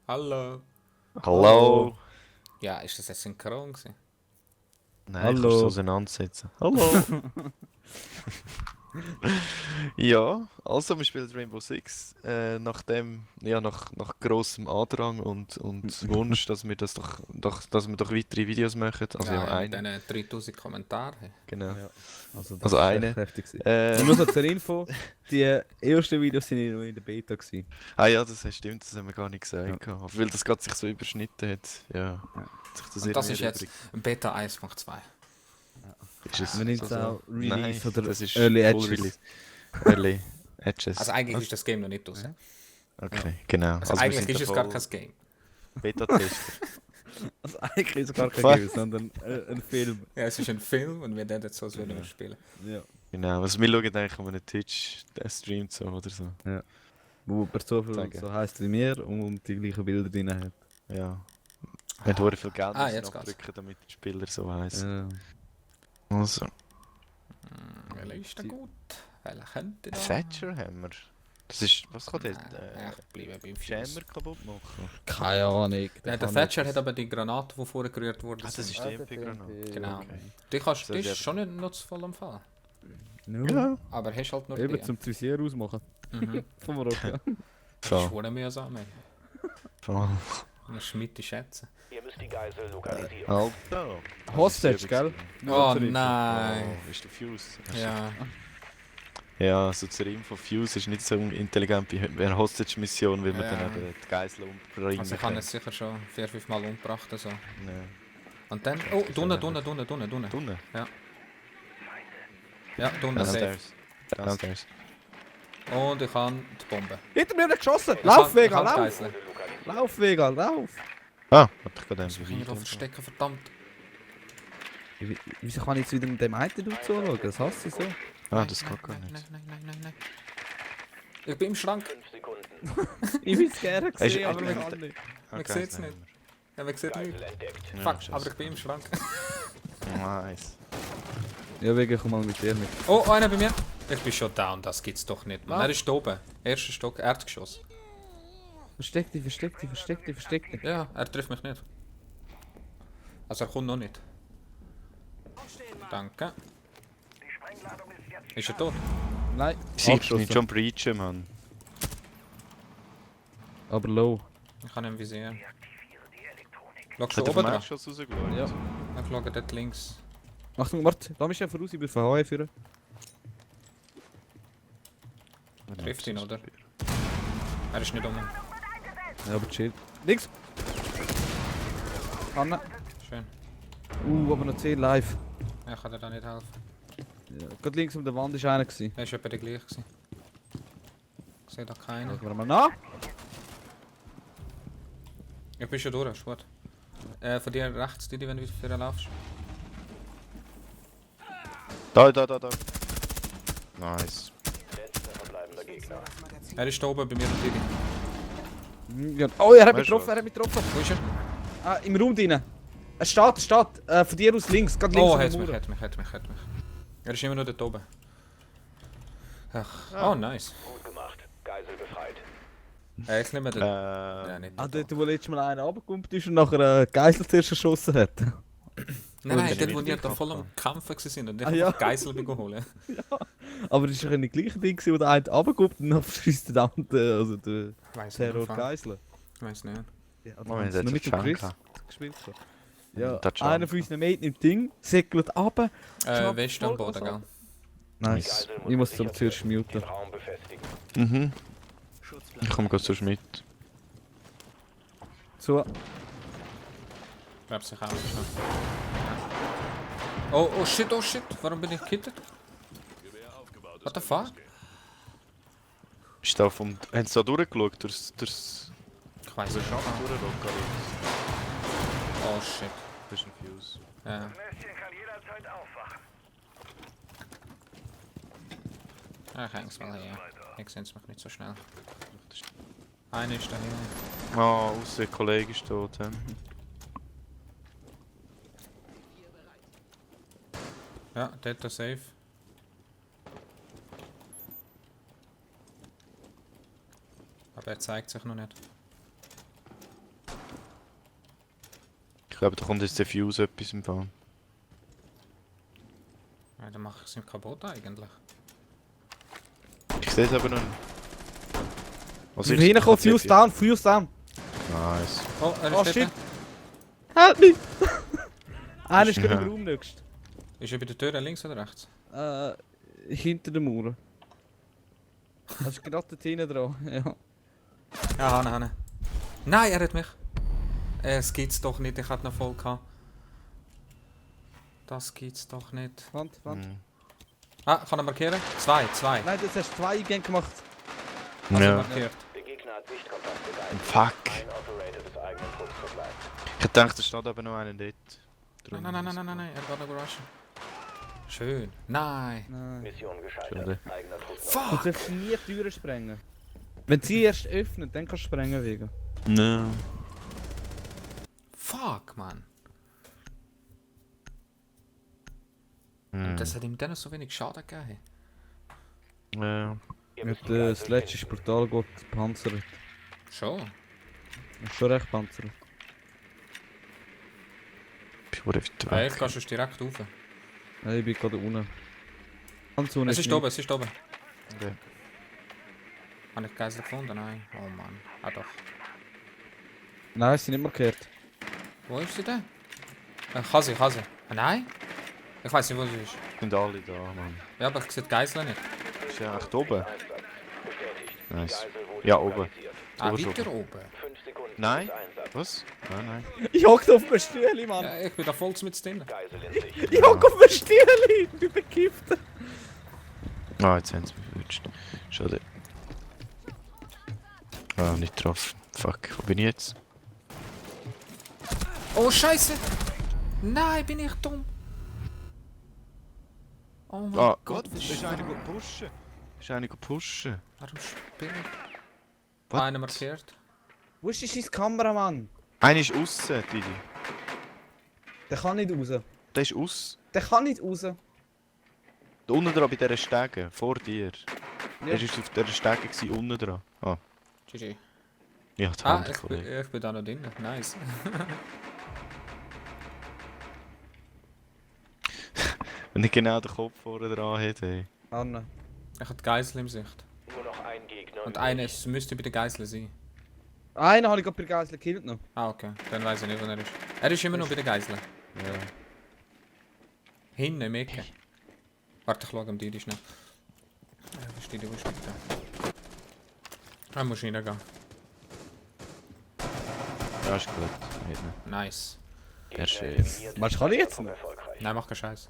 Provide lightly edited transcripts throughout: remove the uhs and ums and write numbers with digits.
Hallo. Hallo. Ja, ist das jetzt synchron gewesen? Nein, Hallo. kannst du es auseinandersetzen. Hallo. Ja, also wir spielen Rainbow Six. Nach grossem Andrang und Wunsch, dass wir dass wir doch weitere Videos machen. Also ja, Mit eine. diesen 3000 Kommentaren. Genau. Ja. Also, das Also ist eine. echt heftig gewesen. Nur so zur Info, die ersten Videos sind noch in der Beta gewesen. Ah ja, stimmt, das haben wir gar nicht gesagt. Ja. Weil das gerade sich so überschnitten hat. Ja. Ja. Hat sich das Und das ist irgendwie jetzt Beta 1.2. Ist es Man nennt es so? auch Release Nein, oder das ist Early Full Edges. Release. Early Edges. Also eigentlich ist das Game noch nicht raus. Okay, genau. Also wir eigentlich sind ist es da gar voll kein Game. Beta-Tester. Also eigentlich ist es gar kein Fuck. Game, sondern ein Film. Ja, es ist ein Film und wir werden jetzt so, als würden wir spielen. Ja. Genau, also wir schauen eigentlich um einen Twitch, der streamt so oder so. Wo per Zufall Sagen. so heisst wie mir und die gleichen Bilder drin hat. Ja. Wir haben viel Geld müssen jetzt geht's. abdrücken, damit der Spieler so heisst. Ja. Also, Welcher ist denn gut? Welcher könnte da? Thatcher haben wir. Das ist, was kann der? Ich bleibe beim Fuse. Jammer kaputt machen? Keine Ahnung. Ja, der Thatcher hat aber die Granate, die vorher gerührt wurde. Ah, das ist die MP-Granate. Genau. Okay. Die So, ist ja. schon nicht nutzvoll am Fall. Ja. Aber hast halt nur Eben die. zum Visier ausmachen. Mhm. Vom Marokko. Das So, ist wohl mühsam, ey. voll. Eine Schmiede schätzen. Ihr müsst die Geisel lokalisieren. Alter. Hostage, gell? Oh zur Info. nein. Oh, ist der Fuse? Ja. Ja, so zur Info, Fuse ist nicht so intelligent bei einer Hostage-Mission, weil man Ja. dann eben die Geisel umbringen Also ich habe es sicher schon 4-5 Mal umgebracht. Also. Nee. Und dann. Oh, Dunne. Tunnel? Ja, Dunne, safe. Downstairs. Downstairs. Und ich habe die Bombe. Hinter mir hat geschossen! Ich Lauf, hab- Vega, ich hab lauf! Geiseln. Lauf, Vega, lauf! Ah, hab ich gerade Ich muss mich hier einen verstecken, verdammt. Wieso kann ich jetzt wieder mit dem einen Dude zuschauen? Das hasse ich so. Ah, das geht gar nicht. Nein. Ich bin im Schrank. 5 Sekunden. Ich will es gerne Hast du- sehen, aber aber ich man- kann nicht. Man Okay, sieht's das nicht. haben Ja, man sieht nichts. Geisel entdeckt. wir. Fuck, Ja, aber ich bin im Schrank. Nice. Ja, Vega, komm mal mit dir mit. Oh, einer bei mir. Ich bin schon down, das gibt's doch nicht. Mann. Was? Er ist oben. Erster Stock, Erdgeschoss. Versteck dich. Ja, er trifft mich nicht. Also er kommt noch nicht. Danke. Ist er tot? Nein, Sie abgeschossen. nicht schon breachen, Mann. Aber low. Ich kann ihn visieren. Schaust du Hat er oben vom dran? Erschuss rausgeschaut? Ja. Ich schaue dort links. Achtung, warte, da bist du voraus, ich bin von HE führen. Trifft ihn, oder? Er ist nicht um. Ja, aber chill. Links! Anna. Schön. Aber noch 10 live. Ja, ich kann dir da nicht helfen. Ja, gerade links um der Wand ist einer gewesen. Er ist etwa der gleiche gewesen. Ich sehe da keinen. Schauen wir mal nach. Ich bin schon durch, ist gut. Von dir rechts, die, wenn du wieder für ihn laufst. Da. Nice. Letzter verbleibender Gegner. Er ist da oben bei mir und Didi. Ja. Oh, er hat mich Weißt du getroffen, Wo ist er? Ah, im Raum drinnen. Er steht. Von dir aus links, gerade links Oh, an hat der mich, Mauer. hat mich. Er ist immer noch dort oben. Ach, Ah. oh nice. Gut gemacht. Geisel befreit. Ich nehme den. Ja, nicht Ah, dort. dort, wo letztes Mal einer runtergekommen ist und nachher einen Geisel zuerst erschossen hat. Nein, ist dort nicht wo die da mitgekommen. voll am Kämpfen waren und ich Ah, ja. einfach Geisel holen. Aber das war ja nicht das gleiche Ding, wo der eine runterkommt und dann verschießt der andere, also der Weiss Terror nicht. Geisel. Weiss nicht. Ja, Oh, wir haben noch mit jetzt dem einen Chris gespielt. so. Ja, Ja, das schon. einer von unseren Maten im Ding, säckelt runter. Schnapp West am Vollgas Boden, gell? ab. Nice. Geisel Ich muss zum gesichert zuerst werden. muten. Den Raum befestigen. Mhm. Ich komme gerade zur mit. So, Ich glaube, sich auch nicht. Oh shit. Warum bin ich gekittet? What the fuck? Ist da vom... Haben sie da durchgeschaut? Durchs... Ich weiß Durch nicht. den Schacht durchlocken? Oh shit. Das ist ein Fuse. Ja. Mäuschen kann jederzeit aufwachen. Ich häng's mal her. Ich seh's mich nicht so schnell. Einer ist da hier. Ah, außer der Kollege ist tot. Ja, dort ist safe. Aber er zeigt sich noch nicht. glaube, da kommt jetzt der Fuse etwas im Fall. Ja, dann mache ich es ihm kaputt eigentlich. Ich sehe es aber noch nicht. Was Wir hinkommen, Fuse down, Fuse down. Nice. Oh, er Oh ist shit. dort. Help me! Einer ist Ja. gerade im Raum nächst. Ist er bei der Tür links oder rechts? Hinter der Mauer. Das ist gerade dort hinten dran, ja. Ja, Hanne. Nein, er hat mich. Es gibt's doch nicht, ich hatte noch voll gehabt. Das gibt's doch nicht. Wand. Mhm. Ah, kann er markieren? Zwei. Nein, das hast du 2 Eingänge gemacht. Also Ja. markiert. Der Gegner hat Sichtkontakt gehalten. Fuck. Ein Operator des eigenen Trupps verbleibt. Ich dachte, da steht aber noch einer dort. Drum- Nein, er geht noch rushen. Schön. Nein. Nein. Mission gescheitert. Schade. Eigener Trupp. Du Fuck! darfst nie Türen sprengen. Wenn sie erst öffnen, dann kannst du sprengen wegen. Nein. Fuck, Mann. Mhm. Das hat ihm dann so wenig Schaden gegeben. Ja. Ihr Mit müsst die Geisel das letzte finden. Portal gut panzert. Schon. Ist schon recht panzert. Ich wurde weit Ja, ich weg. gehe schon direkt rauf. Ja, ich bin gerade unten. Ganz unten. Es ist oben, es ist oben. Okay. Habe ich Geisel gefunden? Nein. Oh Mann. Ah doch. Nein, sie sind nicht markiert. Wo ist sie denn? Kann sie. Ah, nein? Ich weiß nicht, wo sie ist. Sind alle da, Mann. Ja, aber ich sehe die Geisel nicht. Ist ja echt oben. Einsatz. Bestätigt. Die Nice. Geisel wurde Ja, oben. lokalisiert. Ah, Wo ist weiter oben. 5 Sekunden Nein. bis Einsatz. Was? Nein. Ich hocke auf dem Stühle, Mann. Ja, ich bin da voll mit drin. Geisel in Sicht. Ich hocke auf dem Stühle. Ich bin bekifft. Ah, jetzt haben sie mich verwünscht. Schade. Ah, nicht getroffen. Fuck, wo bin ich jetzt? Oh, Scheiße! Nein, bin ich dumm. Oh mein Ah, Gott, Gott, was ist einer pushen. Ist einer pushen. Warum spiele ich? Was? Einer markiert. Wo ist dein Kameramann? Einer ist aussen, Didi. Der kann nicht raus. Der ist aus. Der kann nicht raus. Da unten dran bei dieser Stege, vor dir. Ja. Er war auf dieser Stege gewesen, unten dran. Ah, GG. ja, die Ah, Hand, Kollege. ich bin da noch drin. Nice. Wenn ich genau den Kopf vorne dran hätte, ey. Anne. Ich habe die Geisel im Sicht. Nur noch ein Gegner. Und einer es müsste bei der Geisel sein. Einen habe ich gerade bei der Geisel gekillt noch. Ah, okay. Dann weiß ich nicht, wo er ist. Er ist immer noch bei der Geisel. Ja. Hinten im Ecke. Warte, ich schaue am Didi schnell. Wo ist Didi? Er muss reingehen. Ja, ist gut. Hat nicht. Nice. Ja, schön. Was kann ich jetzt noch? Erfolgreich. Nein, mach keinen Scheiß.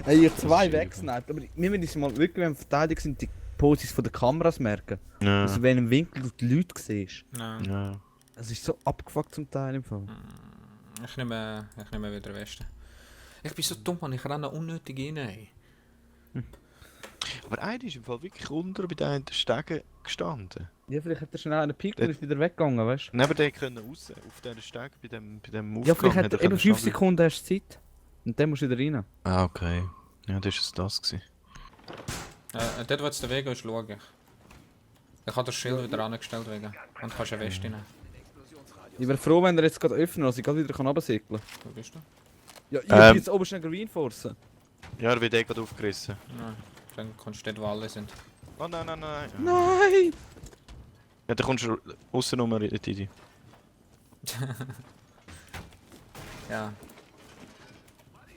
Ey, ich 2 ist weggesniped. Aber wir müssen uns mal wirklich, wenn wir verteidigt sind, die Posis von den Kameras merken. Ja. Also wenn im Winkel du die Leute siehst. Nein. Ja. Es ist so abgefuckt zum Teil im Fall. Ich nehme wieder den Westen. Ich bin so dumm, Mann. Ich renne unnötig rein. Ey. Aber einer ist im Fall wirklich unter bei den Stegen gestanden. Ja, vielleicht hat er schnell einen Pik und ist wieder weggegangen, weißt du? Neben dem können raus, auf dieser Stege, bei dem Aufgang. Ja, vielleicht hat er eben können 5 standen. Sekunden erst Zeit. Und dann musst du wieder rein. Ah, okay. Ja, das war es das. Gewesen. Dort, wo jetzt der Weg ist, schaue ich. Ich habe das Schild wieder angestellt wegen. Und kannst eine Weste nehmen. Ich wäre froh, wenn er jetzt gerade öffnet, dass ich gerade wieder runtersäckeln kann. Wo bist du? Ja, ich will Ähm. jetzt oben schnell reinforcen. Ja, er wird eh gerade aufgerissen. Nein. Dann kommst du dort, wo alle sind. Oh nein. Nein! Ja, dann kommst du aussen rum, Didi. Ja.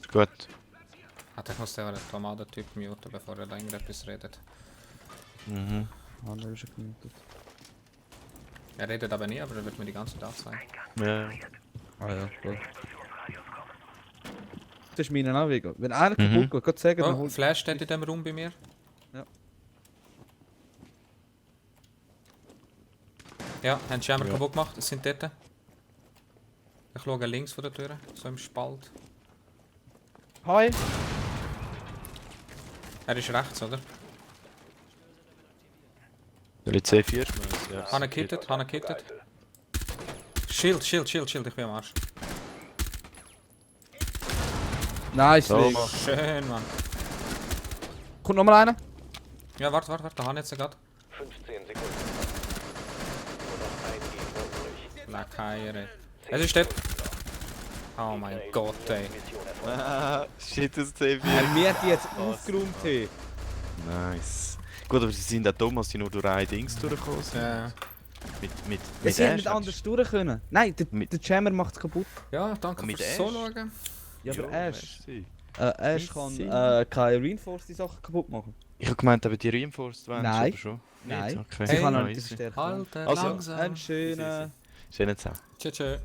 Ist gut. Ich muss den Tomatentyp muten, bevor er da irgendetwas redet. Mhm. Ah, der ist schon gemütet. Er redet aber nie, aber er wird mir die ganze Zeit sagen. Ja. Ah ja, gut. Das ist meine Anwege. Wenn einer Mhm. kaputt geht, Gott sagen, dann Oh, holt... Flash steht in dem Raum bei mir. Ja. Ja, haben sie einmal Ja. kaputt gemacht, es sind dort. Ich schaue links von der Tür, so im Spalt. Hi! Er ist rechts, oder? Soll ich C4 schmeißen? Ja. Hanne kittet, Hanne kittet. Schild, ich bin am Arsch. Nice, So, Weg. Mann. Schön, Mann. Kommt nochmal einer? Ja, warte, da habe ich jetzt gerade. 15 Sekunden. Nur Leckeier. Es ist dort. Oh mein Gott, ey. Mission erfolgreich. Shit, das C4. Wir haben die jetzt aufgeräumt. Hey. Nice. Gut, aber sie sind auch dumm, dass sie nur durch ein Dings durchgekommen sind. Ja, Ja, sie hätten Ash nicht anders durch können. Nein, der Jammer macht es kaputt. ja danke Mit fürs Ash? Zuschauen. Ja, aber Jo, Ash. merci. Ash kann Merci. keine Reinforced Sachen kaputt machen. Ich habe gemeint, aber die Reinforced waren Nein. aber schon. Nein. Nicht? Okay. Sie kann auch Hey, nicht Nice. verstärken. Halt, Also, langsam. Einen schönen... Schönen Tag. Tschö, tschö.